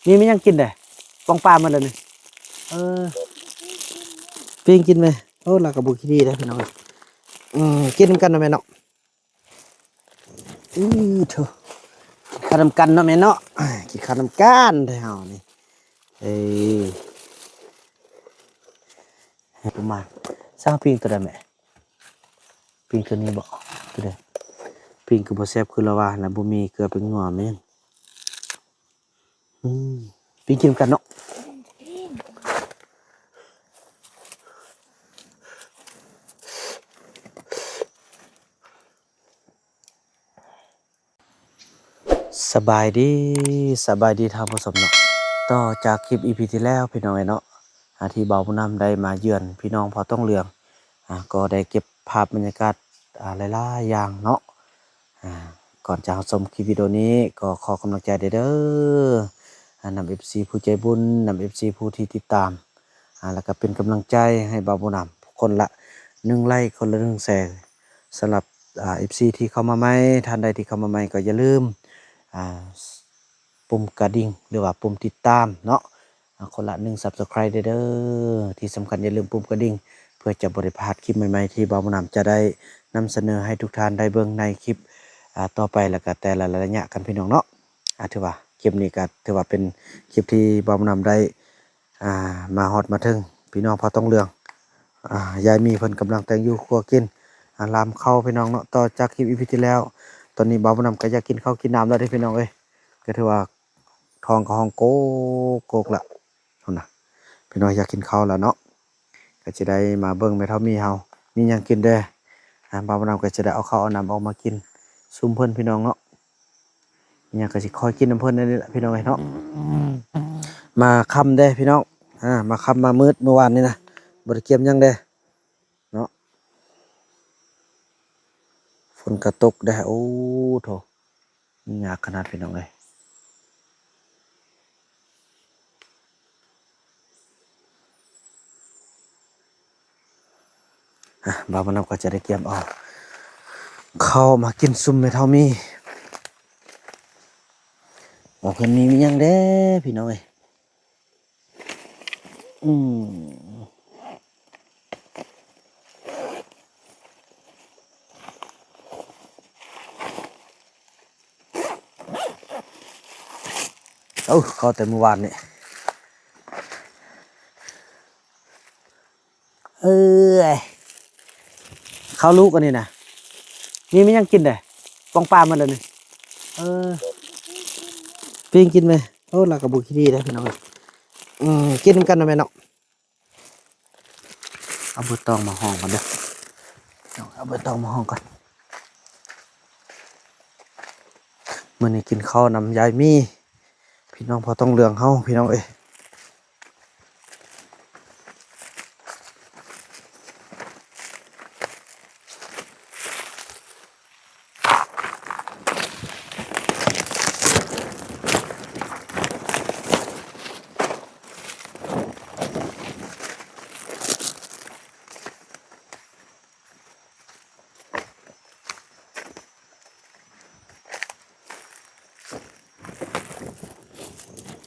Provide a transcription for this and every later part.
ມີ ມີຫຍັງກິນເດ້? ປ່ອງປາໝົດແລ້ວນີ້. ເອີ ປີ້ງກິນແມ່. ໂອ້ ລາວກໍບໍ່ຂີ້ດີເດ້ພີ່ນ້ອງ. ອືມ ກິນນຳກັນເນາະແມ່ເນາະ. ອື ໂທ້ ກິນເຂົ້ານຳກັນເນາະແມ່ເນາະ. ກິນເຂົ້ານຳກັນເດ້ເຮົານີ້. ເອີ ປະມານ ຊາວປີ້ງຕົວໃດແມ່? ປີ້ງຕົວນີ້ບໍ? ຕົວໃດ? ປີ້ງຄືບໍ່ແຊບ ຄືລາວວ່າຫັ້ນລະ ບໍ່ມີເກືອແປ້ງນົວແມ່ນ. ອືມ ປີ້ງກິນນຳກັນເນາະ. ສະບາຍດີ ສະບາຍດີທ່ານຜູ້ຊົມເນາະ. ຕໍ່ຈາກຄລິບອີພີທີ່ແລ້ວພີ່ນ້ອງເອີຍເນາະ ອາ ທີ່ບ່າວບຸນນຳໄດ້ມາເຢືອນພີ່ນ້ອງເຜົ່າຕ້ອງເຫຼືອງ ອາ ກໍໄດ້ເກັບພາບບັນຍາກາດ ອາ ຫຼາຍໆຢ່າງເນາະ. ອາ ກ່ອນຈະຮັບຊົມຄລິບວິດີໂອນີ້ ກໍຂໍກຳລັງໃຈແດ່ເດີ ອາ ນຳເອັຟຊີຜູ້ໃຈບຸນ ນຳເອັຟຊີຜູ້ທີ່ຕິດຕາມ ອາ ແລ້ວກໍເປັນກຳລັງໃຈໃຫ້ບ່າວບຸນນຳ ຄົນລະໜຶ່ງໄລ້ ຄົນລະໜຶ່ງແຊ. ສຳລັບ ອາ ເອັຟຊີທີ່ເຂົ້າມາໃໝ່ ທ່ານໃດທີ່ເຂົ້າມາໃໝ່ກໍຢ່າລືມ ອາ ປຸ່ມກະດິ່ງ ຫຼືວ່າປຸ່ມຕິດຕາມເນາະ ອາ ຄົນລະໜຶ່ງ Subscribe ເດີ. ທີ່ສຳຄັນຢ່າລືມປຸ່ມກະດິ່ງ ເພື່ອຈະບໍ່ໄດ້ພາດຄລິບໃໝ່ໆ ທີ່ບ່າວບຸນນຳຈະໄດ້ນຳສະເໜີໃຫ້ທຸກທ່ານໄດ້ເບິ່ງໃນຄລິບ ອາ ຕໍ່ໄປ ແລ້ວກະແຕ່ລະໄລຍະກັນພີ່ນ້ອງເນາະ. ອາ ຖືວ່າຄລິບນີ້ກະຖືວ່າເປັນຄລິບທີ່ບ່າວບຸນນຳໄດ້ ອ່າ ມາຮອດມາເຖິງພີ່ນ້ອງເຜົ່າຕ້ອງເຫຼືອງ. ອ່າ ຍາຍມີເພິ່ນກຳລັງແຕ່ງຢູ່ຄົວກິນ ອ່າ ລາມເຂົ້າພີ່ນ້ອງເນາະ. ຕໍ່ຈາກຄລິບອີພີທີ່ແລ້ວ ຕອນນີ້ບ່າວບຸນນຳກໍຢາກກິນເຂົ້າກິນນ້ຳແລ້ວເດ້ພີ່ນ້ອງເອີຍ. ກໍຖືວ່າທ້ອງກໍຮ້ອງໂກກໆລະ ພຸ້ນນະ ພີ່ນ້ອງຢາກກິນເຂົ້າແລ້ວເນາະ. ກໍຈະໄດ້ມາເບິ່ງແມ່ເຖົ້າມີເຮົາມີຫຍັງກິນແດ່. ອ່າ ບ່າວບຸນນຳກໍຈະໄດ້ເອົາເຂົ້າເອົານ້ຳອອກມາກິນຊຸມເພິ່ນພີ່ນ້ອງເນາະ. ຫຍັງກໍຊິຄອຍກິນນຳເພິ່ນນີ້ແຫຼະພີ່ນ້ອງເອີຍເນາະ. ມາຄ່ຳເດ້ພີ່ນ້ອງ ອ່າ ມາຄ່ຳມາມືດມື້ວານນີ້ນະ ບໍ່ໄດ້ກຽມຫຍັງເດ້ເນາະ. ຝົນກໍຕົກເດ້. ໂອ້ ໂທ້ ຍາກຂະໜາດພີ່ນ້ອງເອີຍ. ອ່ະ ບ່າວບຸນນຳກໍຈະໄດ້ກຽມເອົາເຂົ້າມາກິນຊຸມແມ່ເຖົ້າມີ ວ່າເພິ່ນມີ ມີຫຍັງແດ່ພີ່ນ້ອງເອີຍ. ອືມ ເອົາ ເຂົ້າແຕ່ມື້ວານນີ້. ເອີຍ ເຂົ້າລູກອັນນີ້ນະ ມີ ມີຫຍັງກິນເດ້? ປ່ອງປາໝົດແລ້ວນີ້. ເອີ ປີ້ງກິນແມ່. ໂອ້ ລາວກໍບໍ່ຂີ້ດີເດ້ພີ່ນ້ອງ. ອືມ ກິນນຳກັນເນາະແມ່ເນາະ. ເອົາໃບຕອງມາຫ້ອງກ່ອນເດີ ເອົາໃບຕອງມາຫ້ອງກ່ອນ. ມື້ນີ້ກິນເຂົ້ານຳຍາຍມີ ພີ່ນ້ອງເຜົ່າຕ້ອງເຫຼືອງເຮົາພີ່ນ້ອງເອີຍ.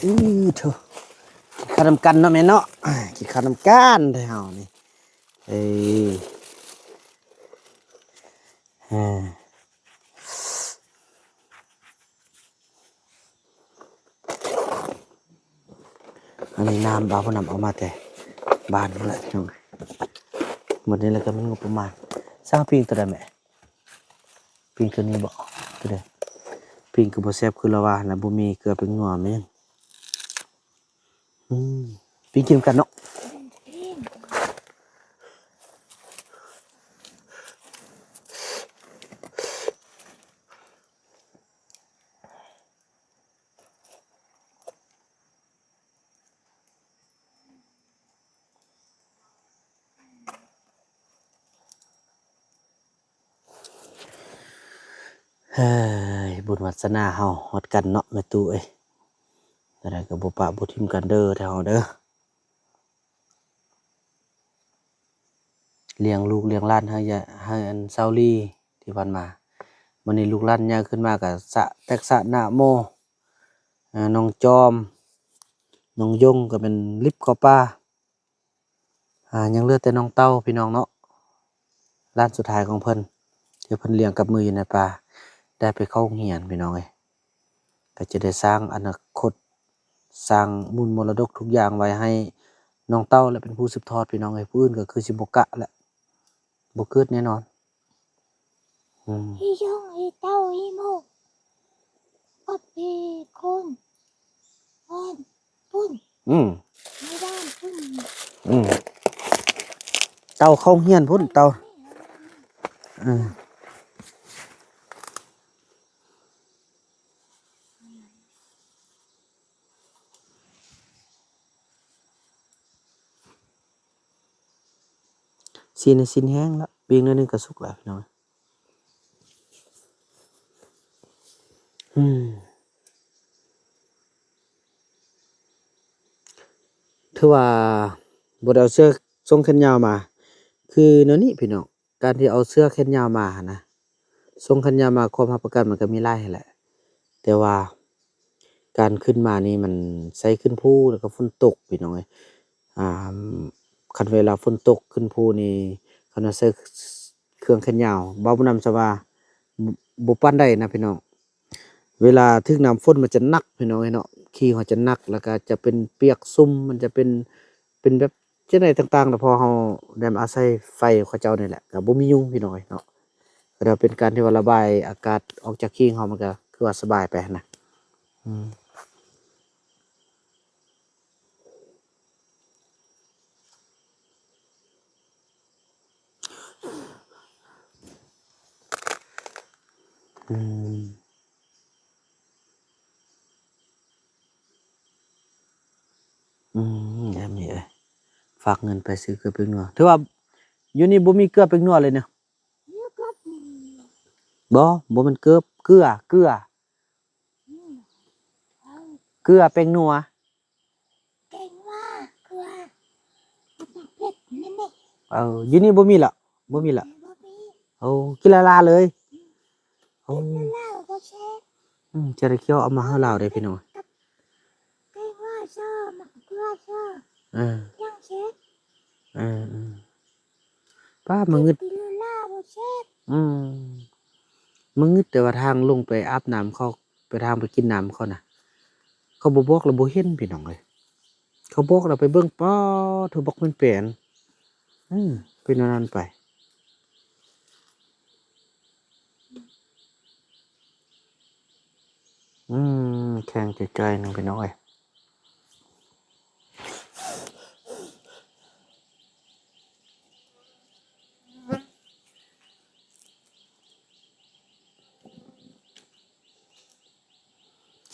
ອື ໂທ້ ກິນເຂົ້ານຳກັນເນາະແມ່ເນາະ. ກິນເຂົ້ານຳກັນເດີ້ເຮົານີ້. ເອີ ເອີ ອັນນີ້ນ້ຳບ່າວບຸນນຳເອົາມາແຕ່ບ້ານພຸ້ນແຫຼະພີ່ນ້ອງ. ໝົດນີ້ແລ້ວກໍມີງົບປະມານ. ຊາວປີ້ງຕົວໃດແມ່? ປີ້ງຕົວນີ້ບໍ? ຕົວໃດ? ປີ້ງຄືບໍ່ແຊບ ຄືລາວວ່າຫັ້ນລະ ບໍ່ມີເກືອແປ້ງນົວແມ່ນ. ອືມ ປີ້ງກິນນຳກັນເນາະ. ເຮີ້ຍ ບຸນວາສະໜາເຮົາຮອດກັນເນາະ ແມ່ຕູ້ເອີຍ. ແນວໃດກໍບໍ່ປະບໍ່ຖິ້ມກັນເດີ້ ແຖວເຮົາເດີ້. ລ້ຽງລູກລ້ຽງຫຼານໃຫ້ ໃຫ້ອັນເຊົາລີທີ່ຜ່ານມາ. ມື້ນີ້ລູກຫຼານໃຫຍ່ຂຶ້ນມາກໍສະແຕັກສະນະໂມ ເອີ ນ້ອງຈອມ ນ້ອງຢົງກໍແມ່ນລິບເຂົ້າປ່າ. ອາ ຍັງເຫຼືອແຕ່ນ້ອງເຕົ່າພີ່ນ້ອງເນາະ ຫຼານສຸດທ້າຍຂອງເພິ່ນ ທີ່ເພິ່ນລ້ຽງກັບມືຢູ່ໃນປ່າ ໄດ້ໄປເຂົ້າໂຮງຮຽນພີ່ນ້ອງເອີຍ. ກໍຈະໄດ້ສ້າງອະນາຄົດ ສ້າງມູນມໍລະດົກທຸກຢ່າງໄວ້ໃຫ້ນ້ອງເຕົ່າ ແລະ ເປັນຜູ້ສືບທອດພີ່ນ້ອງເອີຍ. ຜູ້ອື່ນກໍຄືຊິບໍ່ກະແຫຼະ ບໍ່ເກີດແນ່ນອນ. ອືມ ອີ່ຢອງ ອີ່ເຕົ່າ ອີ່ໝູ ກັບອີ່ຄົນ ອັນພຸ້ນ ອືມ ໃນບ້ານພຸ້ນ ອືມ ເຕົ່າເຂົ້າໂຮງຮຽນພຸ້ນ ເຕົ່າ ເອີ. ຊີ້ນ ຊີ້ນແຫ້ງລະ ປີ້ງໜ້ອຍໜຶ່ງກໍສຸກລະພີ່ນ້ອງ. ອືມ ຖືວ່າບໍ່ໄດ້ເອົາເສື້ອຊົງແຂນຍາວມາ ຄືແນວນີ້ພີ່ນ້ອງ. ການທີ່ເອົາເສື້ອແຂນຍາວມາຫັ້ນນະ ຊົງແຂນຍາວມາ ຄວາມຮັບປະກັນມັນກໍມີຫຼາຍຫັ້ນແຫຼະ ແຕ່ວ່າການຂຶ້ນມານີ້ມັນໃສ່ຂຶ້ນພູ ແລ້ວກໍຝົນຕົກພີ່ນ້ອງເອີຍ. ອ່າ ຄັນເວລາຝົນຕົກຂຶ້ນພູນີ້ ຄັນວ່າໃສ່ເຄື່ອງແຂນຍາວ ເວົ້ານຳຊະວ່າ ບໍ່ ບໍ່ປານໃດນະພີ່ນ້ອງ. ເວລາຖືກນ້ຳຝົນມັນຈະໜັກພີ່ນ້ອງເອີຍເນາະ ຂີ້ເຮົາຈະໜັກ ແລ້ວກໍຈະເປັນປຽກຊຸ່ມ ມັນຈະເປັນ ເປັນແບບຈັ່ງໃດຕ່າງໆ ແລ້ວເພາະເຮົາໄດ້ມາອາໄສໄຟຂອງເຂົາເຈົ້ານີ້ແຫຼະ ກໍບໍ່ມີຍຸງພີ່ນ້ອງເອີຍເນາະ. ກໍເປັນການທີ່ວ່າລະບາຍອາກາດອອກຈາກຂີ້ເຮົາ ມັນກໍຄືວ່າສະບາຍໄປຫັ້ນນະ. ອືມ ອືມ ອືມ ແອມນີ້ເອີຍ ຝາກເງິນໄປຊື້ເກືອແປ້ງນົວ ຖືວ່າຢູ່ນີ້ບໍ່ມີເກືອແປ້ງນົວເລີຍເນາະ. ບໍ່ ບໍ່ແມ່ນເກີບ ເກືອ ເກືອ ເກືອແປ້ງນົວ. ແກງວ່າເກືອ ເຜັດນັ້ນເດ້. ເອີ ຢູ່ນີ້ບໍ່ມີລະ ບໍ່ມີລະ. ບໍ່ມີ. ໂອ້ ກິນລາໆເລີຍ. ໂອ້ ກິນລາໆບໍ່ແຊບ. ອືມ ຈະໄດ້ຂຽວເອົາມາໃຫ້ລາວເດ້ພີ່ນ້ອງ. ແກງວ່າຊອ ໝາກເກືອຊອ ເອີ ຈັ່ງແຊບ. ເອີໆ ປ້າ ມາງຶດ ກິນລາໆບໍ່ແຊບ. ອືມ ມາງຶດແຕ່ວ່າທາງລົງໄປອາບນ້ຳເຂົາ ໄປທາງໄປກິນນ້ຳເຂົານະ ເຂົາບໍ່ບອກລະບໍ່ເຫັນພີ່ນ້ອງເອີຍ. ເຂົາບອກລະໄປເບິ່ງ ປາໂທ້ ບັກແປນໆ. ເອີ ເປັນແນວນັ້ນໄປ. ອືມ ແຂງຈ່ອຍໆໜຶ່ງພີ່ນ້ອງເອີຍ.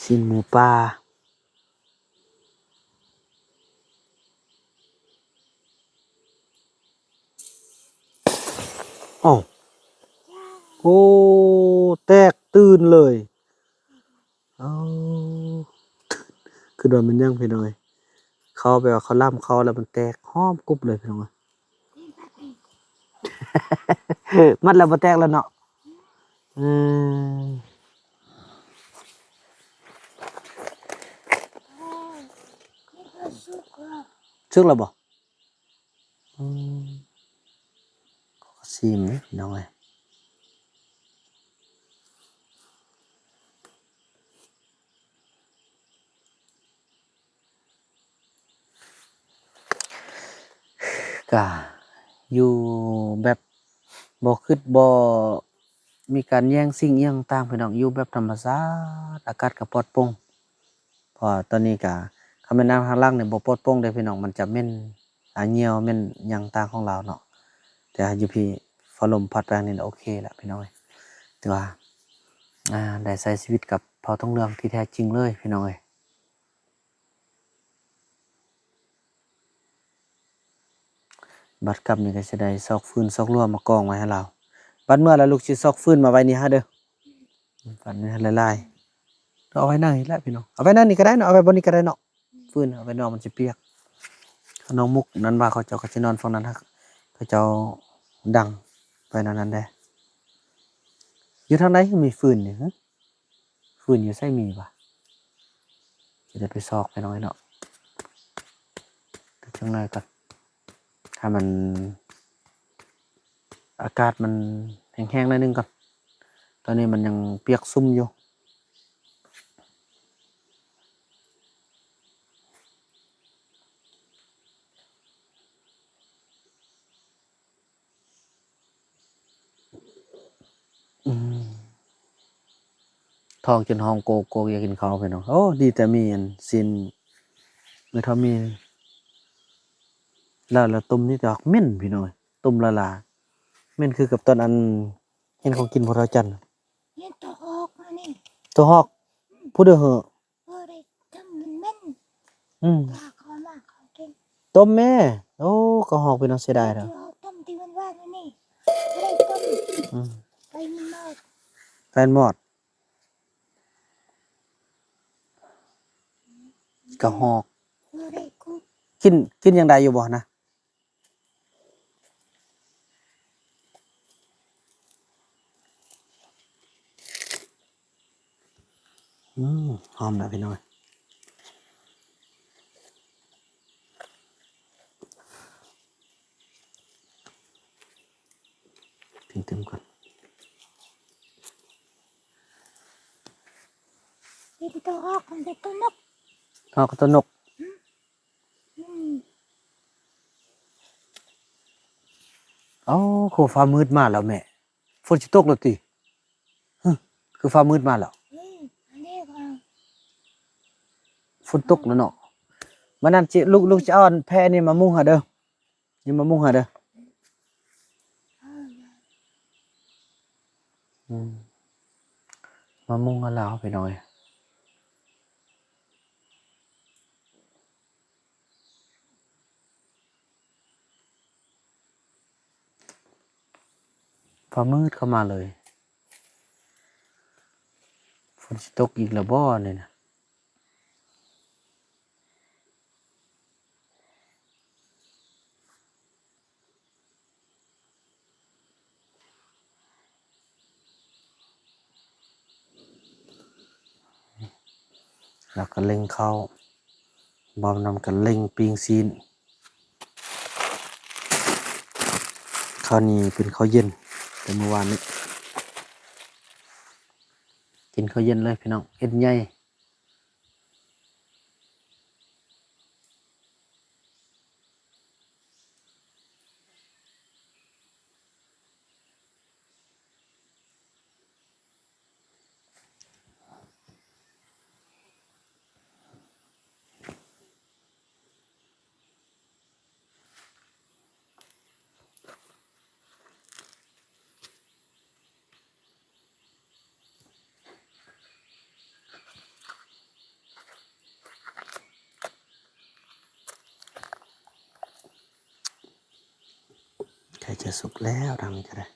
ຊີ້ນໝູປ່າ. ອ້າວ ໂອ້ ແຕກຕື່ນເລີຍ. ເອົາ ຄິດວ່າແມ່ນຫຍັງພີ່ນ້ອງເອີຍ. ເຂົ້າແບບວ່າເຂົາລຳເຂົ້າແລ້ວມັນແຕກຫອມກຸບເລີຍພີ່ນ້ອງເອີຍ. ມັດແລ້ວບໍ່ແຕກແລ້ວເນາະ. ເອີ ສຸກແລ້ວບໍ່? ອືມ ຂໍຊີມເດີພີ່ນ້ອງເອີຍ. ກະຢູ່ແບບບໍ່ຄິດບໍ່ມີການແຍ່ງຊິງອີ່ຫຍັງຕ່າງພີ່ນ້ອງ ຢູ່ແບບທຳມະຊາດ ອາກາດກະປອດໂປ່ງ. ເພາະວ່າຕອນນີ້ກະ ຄັນແມ່ນນ້ຳທາງຫຼັງນີ້ບໍ່ປອດໂປ່ງເດ້ພີ່ນ້ອງ ມັນຈະເໝັນ ອາ ຍ່ຽວເໝັນຫຍັງຕ່າງຂອງລາວເນາະ. ແຕ່ຢູ່ພີ້ ຟ້າລົມພັດໄປທາງນີ້ໂອເຄລະພີ່ນ້ອງເອີຍ. ຖືວ່າ ອາ ໄດ້ໃຊ້ຊີວິດກັບເຜົ່າທົ່ງເຫຼືອງທີ່ແທ້ຈິງເລີຍພີ່ນ້ອງເອີຍ. ບັດກັບນີ້ກໍຊິໄດ້ຊອກຟືນຊອກລົວມາກອງໄວ້ໃຫ້ລາວ. ບັດເມື່ອລະລູກຊິຊອກຟືນມາໄວ້ນີ້ຫາເດີ. ຝັນໃຫ້ຫຼາຍໆ ເອົາໄວ້ນັ້ນນີ້ແຫຼະພີ່ນ້ອງ ເອົາໄວ້ນັ້ນນີ້ກໍໄດ້ເນາະ ເອົາໄວ້ບ່ອນນີ້ກໍໄດ້ເນາະ. ຟືນເອົາໄວ້ນອກມັນຊິປຽກ. ນ້ອງມຸກນັ້ນວ່າເຂົາເຈົ້າກໍຊິນອນຝັ່ງນັ້ນ ເຂົາເຈົ້າດັງໄປແນວນັ້ນເດ້. ຢູ່ທາງໃດຄືມີຟືນນີ້ ຟືນຢູ່ໃສມີວະ? ຈະໄດ້ໄປຊອກພີ່ນ້ອງເອີຍເນາະ. ຈັກໜ້ອຍກ່ອນ ຖ້າມັນ ອາກາດມັນແຫ້ງໆໜ້ອຍໜຶ່ງກ່ອນ. ຕອນນີ້ມັນຍັງປຽກຊຸ່ມຢູ່. ອືມ ທ້ອງຈົນຮ້ອງໂກກໆ ຢາກກິນເຂົ້າ ພີ່ນ້ອງ. ໂອ້ ດີແຕ່ມີອັນຊີ້ນ ແມ່ເຖົ້າມີລາວ ລາວຕົ້ມນີ້ແຕ່ວ່າເໝັນ ພີ່ນ້ອງເອີຍ. ຕົ້ມລາໆ ເໝັນຄືກັບຕອນອັນເຫັນເຂົາກິນພວກເຖົ້າຈັນ ເຫັນຕົວຮອກມານີ້ ຕົວຮອກ ອືມ ຜູ້ເດີເຫີ ບໍ່ໄດ້ຕົ້ມ ມັນເໝັນ ອືມ ຢາກເຂົ້າມາເຂົາກິນ ຕົ້ມແມ່. ໂອ້ ກະຮອກ ພີ່ນ້ອງ ເສຍດາຍເດີ ຕົ້ມທີ່ມັນຫວານນີ້ ບໍ່ໄດ້ຕົ້ມ ອືມ ໄຟມັນມອດ ໄຟມັນມອດ ກະຮອກ ບໍ່ໄດ້ກຸກ ກິນ ກິນຍັງໄດ້ຢູ່ບໍ່ນະ? ອືມ ຫອມແລ້ວພີ່ນ້ອງ ກິນຕື່ມກ່ອນ. ກິນຕົວຮອກກັບຕົວນົກ ຮອກກັບຕົວນົກ ອືມ ອືມ. ເອົ້າ ຄືຟ້າມືດມາແລ້ວແມ່. ຝົນຊິຕົກແລ້ວຕິ? ຮຶ ຄືຟ້າມືດມາແລ້ວ. ອືມ ອັນນີ້ກໍ ຝົນຕົກແລ້ວເນາະ. ມື້ນັ້ນຊິ ລູກ ລູກຊິເອົາອັນແພນີ້ມາມຸງໃຫ້ເດີ. ນີ້ມາມຸງໃຫ້ເດີ. ອືມ ມາມຸງໃຫ້ລາວ ພີ່ນ້ອງເອີຍ. ຟ້າມືດເຂົ້າມາເລີຍ. ຝົນຊິຕົກອີກແລ້ວບໍ່ນີ້ນະ? ແລ້ວກໍເລັ່ງເຂົ້າ ບ່າວນຳກໍເລັ່ງປີ້ງຊີ້ນ. ເຂົ້ານີ້ເປັນເຂົ້າເຢັນແຕ່ມື້ວານນີ້ ກິນເຂົ້າເຢັນເລີຍພີ່ນ້ອງ ເອັນໃຫຍ່. ໃກ້ຈະສຸກແລ້ວ ທາງນີ້ກໍໄດ້.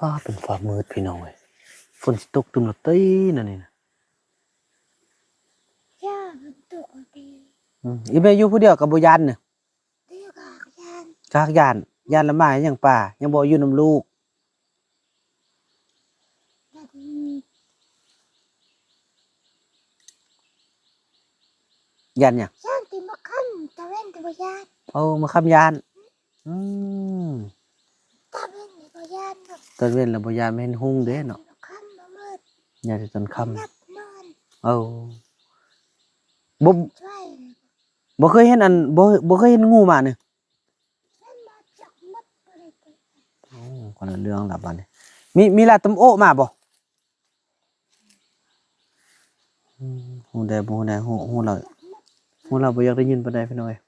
ຟ້າເປັນຟ້າມືດພີ່ນ້ອງເອີຍ ຝົນຊິຕົກຕື່ມລະຕິນະນີ້ນະ. ຢ້ານມັນຕົກລະຕິ. ອືມ ອີແມ່ຢູ່ຜູ້ດຽວກໍບໍ່ຢ້ານນະ? ດຽວກໍຢ້ານ ກໍຢ້ານ ຢ້ານລະມາຫຍັງປ່າ ຍັງບໍ່ຢູ່ນຳລູກ. ຢ້ານຫຍັງ? ຢ້ານແຕ່ມາຄ່ຳ ຕາເວັນແຕ່ບໍ່ຢ້ານ. ໂອ້ ມາຄ່ຳຢ້ານ. ອືມ ຕາເວັນນີ້ບໍ່ຢ້ານດອກ ຕອນເວັນລະບໍ່ຢ້ານ ມັນເຫັນຮຸ່ງເດ້ເນາະ ຕອນຄ່ຳມາມືດ ຢ້ານແຕ່ຕອນຄ່ຳ ເອົາ ບໍ່ ບໍ່ເຄີຍເຫັນອັນ ບໍ່ ບໍ່ເຄີຍເຫັນງູມານີ້. ໂອ້ ຄົນລະເລື່ອງລະບາດນີ້ ມີ ມີລາດຕຳໂອ້ມາບໍ່? ອືມ ຮູ້ແດ່ ບໍ່ຮູ້ແດ່ ຮູ້ ຮູ້ລາວ ຮູ້ລາວບໍ່ຢາກໄດ້ຍິນປານໃດພີ່ນ້ອງເອີຍ.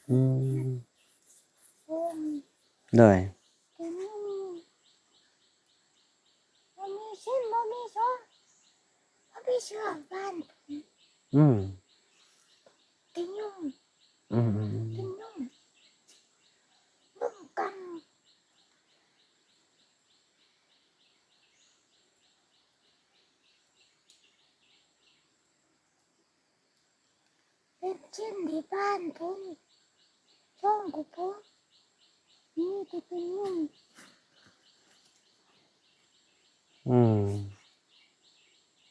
ອືມ ໂຮມ ໂດຍ ກະຍຸງ ບໍ່ມີເຊັ່ນ ບໍ່ມີຊອງ ບໍ່ມີເຊື່ອງບ້ານ ອືມ ກະຍຸງ ອືມໆໆ ກະຍຸງ ຍຸງກັງ ເປັນເຊັ່ນທີ່ບ້ານພຸ້ນ ຊ່ອງກະໂປງ ມີແຕ່ເປັນຍຸງ ອືມ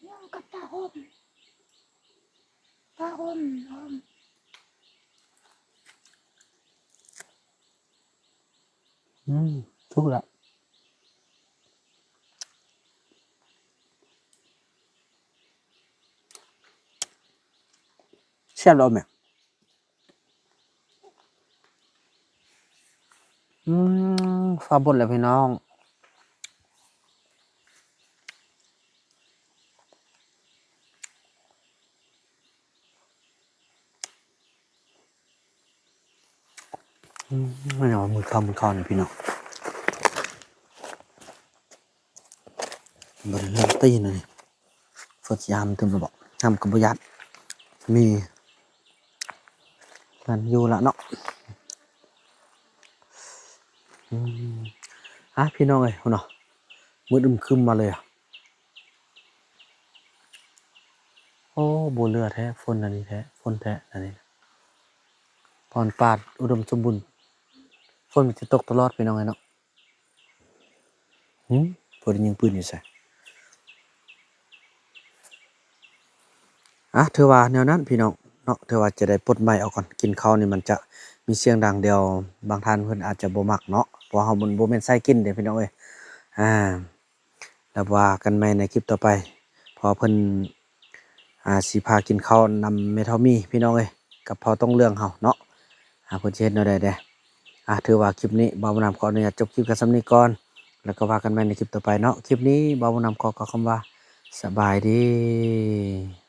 ຍຸງກັບຜ້າຫົ່ມ ຜ້າຫົ່ມ ຫົ່ມ. ອືມ ສຸກລະ ແຊບແລ້ວແມ່. ອືມ ຟ້າບົດແລ້ວພີ່ນ້ອງ. ອືມ ມື້ຄ່ຳມື້ເຊົ້ານີ້ພີ່ນ້ອງ ບໍ່ໄດ້ເລື່ອງຕີນນີ້ ຝົນຊິຫ້ຳຕື່ມລະບໍ ຫ້ຳກະບໍ່ຢ້ານ ມີນັ້ນຢູ່ລະເນາະ. ອືມ ອ່າ ພີ່ນ້ອງເອີຍ ພຸ້ນເນາະ ມືດອຶມຄຶມມາເລີຍ. ໂອ້ ບໍ່ເຫຼືອແທ້ ຝົນອັນນີ້ແທ້ ຝົນແທ້ອັນນີ້ ພອນປາດອຸດົມສົມບູນ ຝົນມັນຈະຕົກຕະຫຼອດພີ່ນ້ອງເອີຍເນາະ. ຫື ຜູ້ໄດ້ຍິງປືນຢູ່ໃສ? ອ່າ ຖືວ່າແນວນັ້ນພີ່ນ້ອງເນາະ ຖືວ່າຈະໄດ້ປົດໄມອອກກ່ອນ ກິນເຂົ້ານີ້ມັນຈະມີສຽງດັງ ດຽວບາງທ່ານເພິ່ນອາດຈະບໍ່ມັກເນາະ ເພາະເຮົາມັນບໍ່ແມ່ນສາຍກິນເດ້ພີ່ນ້ອງເອີຍ ອ່າ. ແລ້ວວ່າກັນໃໝ່ໃນຄລິບຕໍ່ໄປ ເພາະວ່າເພິ່ນ ອ່າ ຊິພາກິນເຂົ້ານຳແມ່ເຖົ້າມີ ພີ່ນ້ອງເອີຍ ກັບພໍ່ຕົງເຫຼືອງເຮົາເນາະ ອ່າ ເພິ່ນຊິເຮັດແນວໃດແດ່. ອ່າ ຖືວ່າຄລິບນີ້ບ່າວບຸນນຳຂໍອະນຸຍາດຈົບຄລິບກັນສ່ຳນີ້ກ່ອນ ແລ້ວກໍວ່າກັນໃໝ່ໃນຄລິບຕໍ່ໄປເນາະ. ຄລິບນີ້ບ່າວບຸນນຳຂໍກ່າວຄຳວ່າ ສະບາຍດີ.